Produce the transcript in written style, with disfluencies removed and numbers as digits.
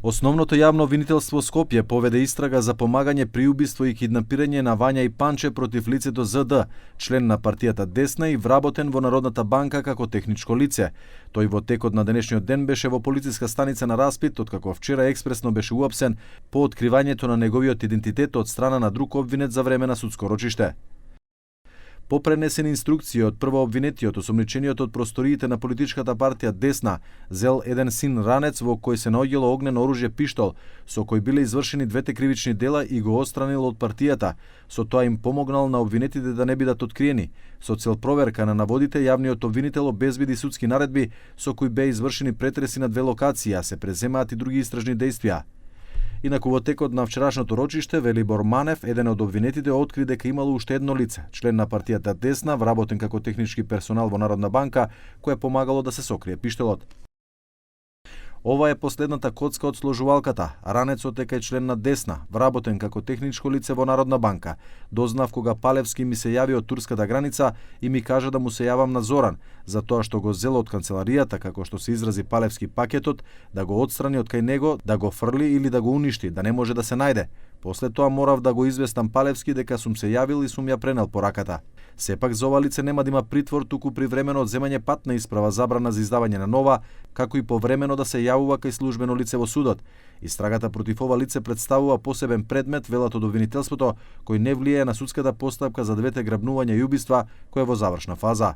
Основното јавно обвинителство Скопје поведе истрага за помагање при убиство и киднапирање на Вања и Панче против лицето ЗД, член на партијата Десна и вработен во Народната банка како техничко лице. Тој во текот на денешниот ден беше во полициска станица на распит, откако вчера експресно беше уапсен по откривањето на неговиот идентитет од страна на друг обвинет за време на судско рочиште. По пренесени инструкции од прво обвинетиот, осомничениот од просториите на политичката партија Десна зел еден син ранец во кој се наоѓало огнено оружје пиштол, со кој биле извршени двете кривични дела и го отстранил од партијата. Со тоа им помогнал на обвинетите да не бидат откриени. Со цел проверка на наводите, јавниот обвинител обезбеди судски наредби со кои беа извршени претреси на две локации, а се преземаат и други истражни дејствија. Инаку во текот на вчерашното рочиште, Велибор Манев, еден од обвинетите, откри дека имало уште едно лице, член на партијата Десна, вработен како технички персонал во Народна банка, кој помагало да се сокрие пиштолот. Ова е последната коцка од сложувалката. Ранецот е кај член на Десна, вработен како техничко лице во Народна банка. Дознав кога Палевски ми се јави од турската граница и ми кажа да му се јавам на Зоран, за тоа што го зел од канцеларијата, како што се изрази Палевски, пакетот, да го отстрани од кај него, да го фрли или да го уништи, да не може да се најде. После тоа морав да го известам Палевски дека сум се јавил и сум ја пренел пораката. Сепак за ова лице нема да има притвор, туку привремено одземање патна исправа, забрана за издавање на нова, како и повремено да се јавува кај службено лице во судот. Истрагата против ова лице представува посебен предмет, велат од обвинителството, кој не влијае на судската постапка за двете грабнувања и убиства, која е во завршна фаза.